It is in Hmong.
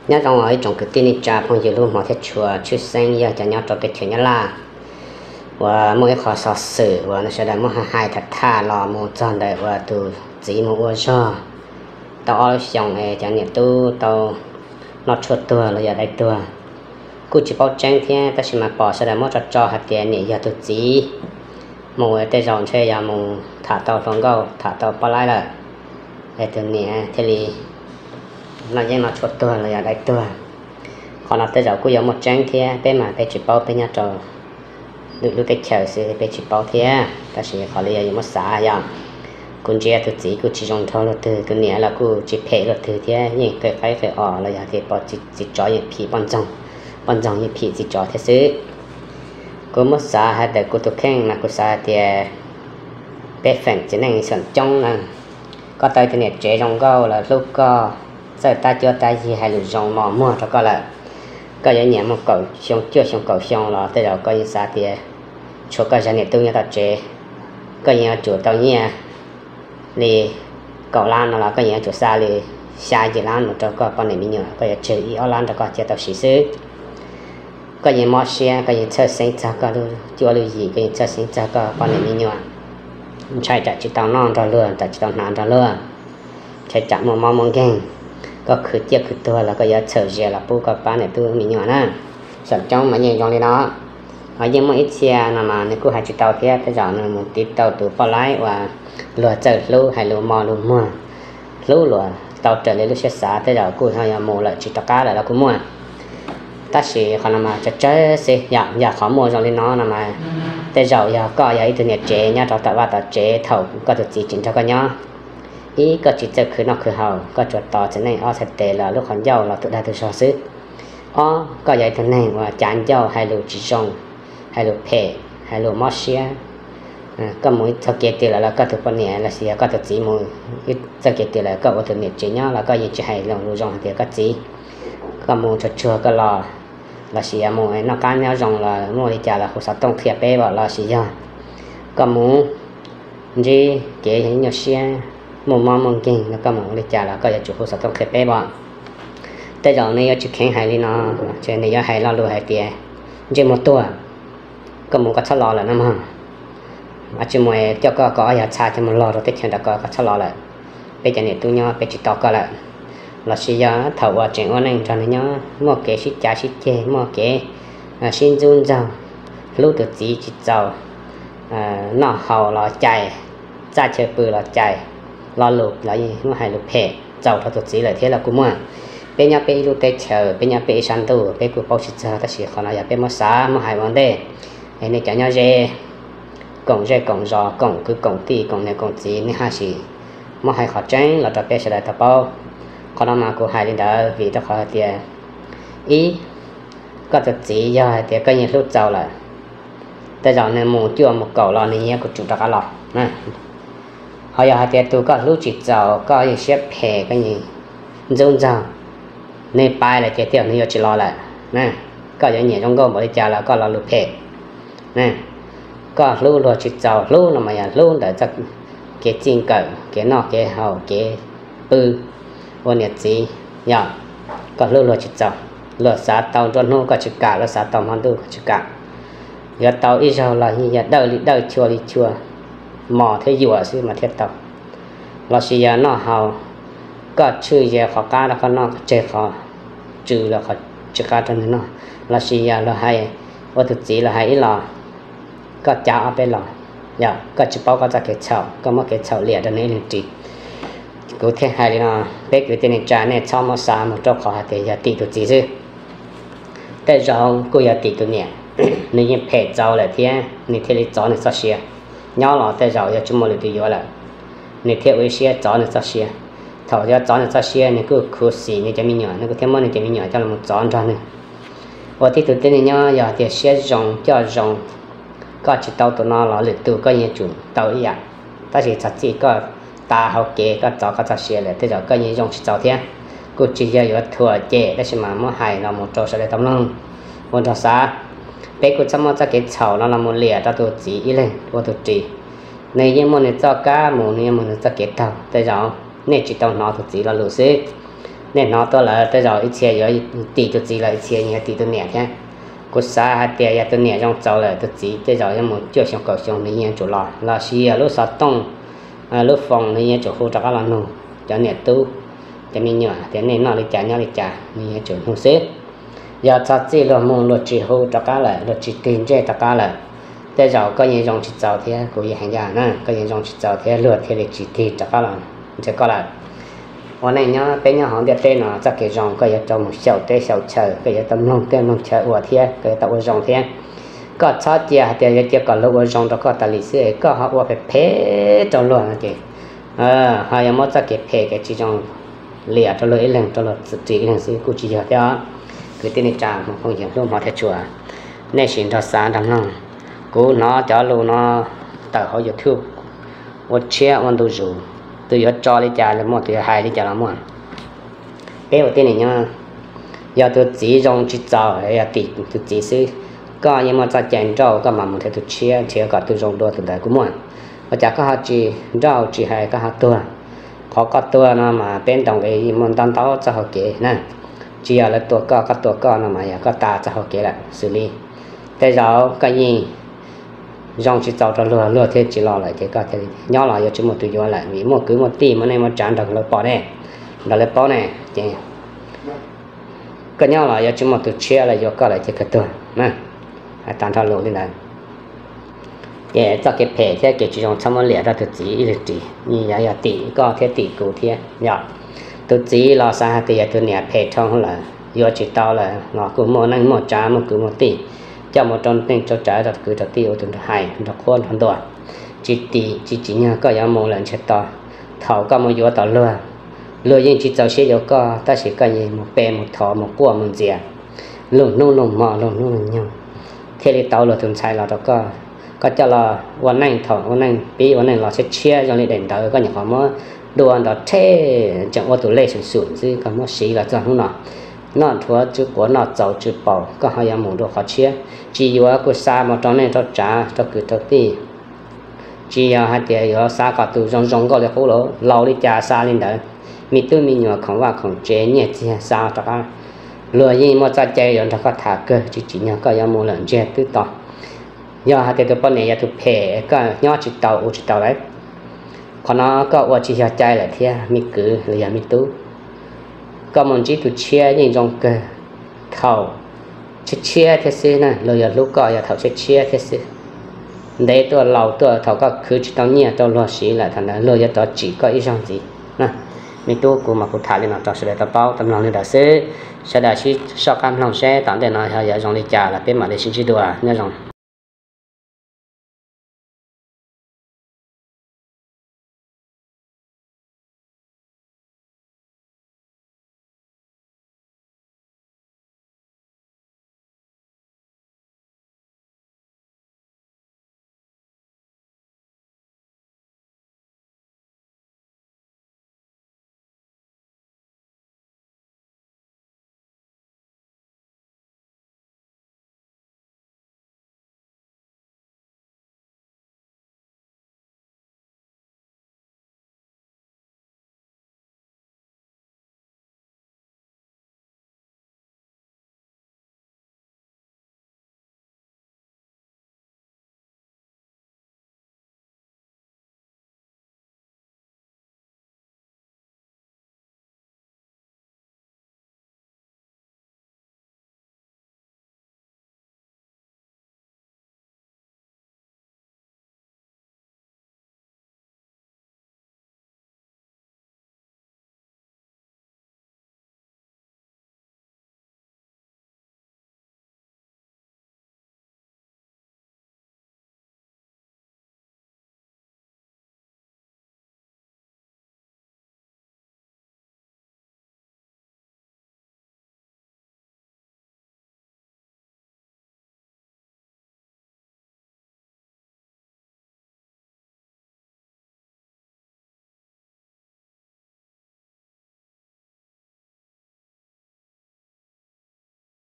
Nyob zoo os ib tsoom kwv tij neej tsa phooj ywg hlub hmov thiab tshua, tshwj xeeb yog cov nyob rau teb chaws Nyab Laj uas muaj ib qho xov xwm uas sawv daws muab hais hais tham tham los mus txog ntawm uas tus txiv mus ua zog tau ob lub xyoos es cov niam tub tau noj tshuaj tuag los yog dai tuag. Kuj tsis paub tseeb thiab tab sis mas pom sawv daws muab tso tso hais tias niam yog tus txiv mus tej zaum ntshe yog mus tham tau hluas nkauj tham tau poj laib lawm es tus niam thiaj li noj yeeb noj tshuaj tuag los yog dai tuag. Qhov no tej zaum kuj yuav muaj tseeb thiab, peb mas peb tsis paub, peb nyob rau lwm lub teb chaws xwb peb tsis paub thiab, tab sis qhov li yog yuav muab xav yog kuv ntsia tus txiv kuj tsis zoo nraug luaj twg, tus niam los kuj tsis phem luaj twg thiab, yeej qe qaib qe os los yog tias pom txiv tsov yeej phim poj ntxoog, poj ntxoog yeej phim txiv tsov thiab xwb. Kuv muab xav hais ntawm kuv tus kheej mas kuv xav hais tias peb feem txiv neej xeem coob na, koj tau tus niam tsev zoo nkauj los hlub koj, txawj tab cuab tab yig hais lus zoo mos muag rau koj lawm, koj yuav nyiam mus kaum xyoo cuaj xyoo kaum xyoo los tej zaum koj yeej xav tias tshuav koj zaj niam tub nyob tom tsev, koj yeej yuav tsum tau nyiaj li kaum lab no los koj yeej yuav tsum xa li xya yim lab mus rau koj poj niam me nyuam, koj yuav tseg ib ob lab rau koj cia tau siv xwb. Koj yeej mob siab, koj yeej txhawj xeeb txog koj lub cuab lub yig, koj yeej txhawj xeeb txog koj poj niam me nyuam, ntshai tsam tsis tau noj nrog luag, tsam tsis tau hnav nrog luag, ntshai tsam muaj mob muaj nkeeg, koj khwv ciaj khwv tuag los koj yuav txhawm zias los pub koj pab niam tub me nyuam na. Xeem coob mas yeej zoo li no. Ho yeej muaj ib txhia no mas nws kuj hais tsis tau thiab, tej zaum nws mus tiv tau tus poj laib uas luag txawj hlub hais lus mos lus muag, hlub luag tau raws li lub siab xav, tej zaum kuj yog mus lawm tsis rov qab lawm los kuj muaj. Tab sis qhov no mas tsawg tsawg xwb, yog qhov muaj zoo li no no mas tej zaum yog koj yog ib tug niam tsev nyob rau tom vaj tom tsev thaum koj tus txiv tsis nrog koj nyob, ib koj tsis txawj khwv noj khwv haus, koj tsuas tos txiv neej ob txhais tes los lub qhov ncauj los tus dag tus zog xwb. Ob, koj yog ib tug neeg uas cav ncauj hais lus tsis zoo, hais lus phem, hais lus mob siab, koj mus ib txoj kev twg lawm los koj tus poj niam los sis yog koj tus txiv mus ib txoj kev twg lawm koj ua tus niam tsev nyob los koj yeej tsis hais lus zoo hais tias koj txiv, koj mus tsuag tsuag koj los, los sis yog mus noj qab nyob zoo los muaj li cas los hu xov tooj qhia peb pom, los sis yog koj mus ntsib kev nyuaj siab muaj mob muaj nkeeg no koj mus ua li cas los koj yuav tsum hu xov tooj qhia peb pom. Tej zaum nws yuav tsis kheev hais li no, ces nws yuav hais lo lus hais tias ntsej muag tuag, koj mus koj txhob los lawm no mog, tsis mus coj koj kom ob yog txha coj mus log rau teb chaws nram ko, koj txhob los lawm, peb cov niam tub nyob peb tsis tos koj lawm. Los sis yog thaum uas tseem ua neej nrog nws nyob muaj kev sib cav sib ceg, muaj kev sib ntxub ntxaug, hlub tus txiv tsis txaus, noj haus los cais, txaj chaw pw los cais, lo lus los yeej muaj hais lus phem txaus rau tus txiv lawm thiab los kuj muaj. Peb nyob peb ib lub teb chaws, peb nyob peb ib sab ntuj peb kuj paub tsis txog, tab sis qhov no yog peb muab xav muab hais ua ntej, es nej cov nyob ze koom zej koom zos, koom kwv koom tij, koom niam koom txiv, nej haj sim muab hais qhov tseeb los rau peb sawv daws tau paub. Qhov no mas kuv hais li ntawd vim rau qhov hais tias, ib, koj tus txiv yog hais tias koj yeej hlub txaus lawm, tej zaum nws mus cuaj mus kaum los nws yeej yuav tsum rov qab los. Ho yog hais tias tus koj hlub tsis txaus, koj yeej siab phem, koj yeej ntxub ntxaug, nws pais lawm ces tej zaum nws yuav tsis los lawm. Koj yuav nyiam zoo nkauj npaum li cas los koj lo lus phem. Koj hlub luag tsis txaus, hlub no mas yog hlub ntawm txoj kev txij nkawm, kev noj kev haus, kev pw ua niam txiv, yog koj hlub luag tsis txaus, luag xav tau nruab hnub koj tsis kam, luag xav tau hmo ntuj koj tsis kam, yuav tau ib zaug los yog dawj li dawj, chua li chua, mos thiab yuam xwb mas thiaj tau. Los sis yog noj haus, koj tshwj ze qhov qab rau koj noj, koj tseg qhov tsw los qhov tsis qab rau nws noj. Los sis yog luag hais, ua tus txiv los hais ib los, koj cav ob peb los, yog koj tsis paub koj txoj kev txhaum, koj muab kev txhaum liam rau nws ib leeg ris. Kuv thiaj hais li no, peb kwv tij neej tsa nej txhob muab xav mus rau qhov hais tias yog tim tus txiv xwb, tej zaum kuj yog tim tus niam. Nws yeej phem txaus lawm thiab nws thiaj li txov nws txoj sia. Nyob los tej zaum yog tsis muaj lwm tus yuav lawm, nws thiaj ua ib siab txov nws txoj sia. Thaum yuav txov nws txoj sia nws kuj khuv xim nws cov me nyuam, nws kuj thiaj muab nws cov me nyuam coj los txov nrog nws. Ua tib tug tib neeg nyob yog tias siab zoo coj zoo, koj tsis tau tus no los lwm tus koj yeej yuav tsum tau ib yam. Tab sis txog txij koj tas hauv kev koj txov koj txoj sia lawm tej zaum koj yeej zoo tsis txaus thiab. Kuj tsis yog yuav thuam cem tab sis mas muab hais los mus rau sawv daws tau mloog ua nrog xav. Peb kuj txhob muab txoj kev txhaum no los mus liam rau tus txiv ib leeg ua tus ris. Nws yeej muaj nws txoj kab mus, nws yeej muaj nws txoj kev taug, tej zaum nej tsis tau hnov tus txiv lo lus xwb. Nej hnov tuaj lawm, tej zaum ib txhia yuav tim tus txiv los ib txhia yuav tim tus niam thiab. Kuv xav hais tias yog tus niam zoo txaus lawm, tus txiv tej zaum yuav mus cuaj xyoo kaum xyoo nws yeej yuav tsum los, los sis yog lub xov tooj, lub foos nws yeej yuav tsum hu rov qab los nug cov niam tub, cov me nyuam tias nej noj li cas nyob li cas, nws yeej yuav tsum nug xwb. Yog txog txij luag mus luag tsis hu rov qab lawm, luag tsis tig ntsej rov qab lawm, tej zaum koj yeej zoo tsis txaus thiab, kuv yeej hais ncaj na, koj yeej zoo tsis txaus thiab, luag thiaj li tsis tig rov qab los nrhiav koj lawm. Ua neej nyob peb nyob hauv ntiaj teb no, txoj kev zoo koj yuav tau mus xyaum teb xyaum chaw, koj yuav tau mloog teb mloog chaw ua thiab, koj yuav tau ua zoo thiab. Koj txhob cia hais tias yuav cia kom luag ua zoo rau koj tas li xwb es koj ho ua phem phem rau luag no ces ho yuav muab txoj kev phem kev tsis zoo liam rau luag ib leeg, rau luag txim ib leeg xwb kuj tsis yog thiab. Kwv tij neej tsa hmoob phooj ywg hlub hmov thiab tshua, nej sim nrog xav nrog mloog. Kuv hnov cov lus no tawm hauv YouTube ua tshiab ua ntu zus, tus yuav tso li cas los muaj, tus yuav hais li cas los muaj. Peb ua tib neeg nyob, yog tus txiv zoo tsis txaus yog tim tus txiv xwb, koj yeej muaj txoj cai nrauj koj mam mus nrhiav tus tshiab, nrhiav kom tus zoo dua tus ntawd kuj muaj. Ua cas koj ho tsis nrauj tsis hais koj ho tuag? Qhov koj tuag no mas peb ntaus nqi muaj ntau ntau txoj hau kev na. Tsis yog lawv tua koj, koj tua koj no mas yog koj tas txoj hau kev lawm xws li tej zaum koj yeej zoo tsis txaus rau luag, luag thiaj tsis los lawm ces koj thiaj li nyob los yuav tsis muaj tus yuav lawm, vim muaj kwv muaj tij muaj neej muaj tsav nrog lawv pom ne, nrog lawv paub ne, ces koj nyob los yuav tsis muaj tus tshiab los yuav koj lawm ces koj tuag na. Hais tag nrho lus li ntawd. Ces txoj kev phem thiab kev tsis zoo txhob muab liam rau tus txiv ib leeg ris, yog yog tim koj thiab tim kuv thiab yom. Tus txiv los xav hais tias yog tus niam phem dhau lawm, yuav tsis tau lawm los kuj muaj neej muaj tsav muaj kwv muaj tij, coj mus rau neej rau tsav rau kwv rau tij ua tus nrog hais nrog qhuab nrog ntuas. Tsis tim tsis tsim nyog koj yuav mus lawm ntsiag to. Thaum koj mus yuav tau luag, luag yeej tsis txaus siab yuav koj, tab sis koj yeej mus pe mus thov mus quaj mus ntxias lub hnub lub hmo lub hnub lub nyoog, thiaj li tau luag tus ntxhais los rau koj. Koj coj los ua neej, thaum ua neej pib ua neej los tshiab tshiab zoo li daim ntawv, koj nyuam qhuav muab dua nrov rhe, tseem ua tus lej xum xum xwb, koj muab siv los txog hnub no, noj dhuav tsw quav noj txaus tsw paus, koj ho yuav mus dua qhov tshiab. Tsis yuav kuj xa mus rau neej rau tsav rau kwv rau tij. Tsis yog hais tias yuav xav kom tus zoo zoo nkauj li qub, laus li cas xa li ntawd. Me tub me nyuam khoom vaj khoom tsev nyiaj txiag xa rov qab. Luag yeej muaj txoj cai yuav nrog koj tham kawg, tsis tsim nyog koj yuav mus lawm ntsiag twb to. Yog hais tias tus poj niam yog tus phem, koj nyob tsis tau ua tsis tau lawm. Qhov no koj ua tsis yog cai lawm thiab me kwv los yog me tub. Koj mus ntsib tus tshiab yeej zoo kawg thaum tshiab tshiab thiab xwb na, luag yuav hlub koj yog thaum tshiab tshiab thiab xwb. Ntev tuaj laus tuaj thaum koj khwv tsis tau nyiaj rau luag siv lawm, thaum ntawd luag yuav rov tsim koj ib zaug ntxiv na. Me tub, kuv mas kuv tham li no rau sawv daws tau paub tau mloog li ntawd xwb. Sawv daws sib soj qab mloog seb tom ntej no ho yuav zoo li cas los peb mam li sib ntsib dua. Nyob zoo.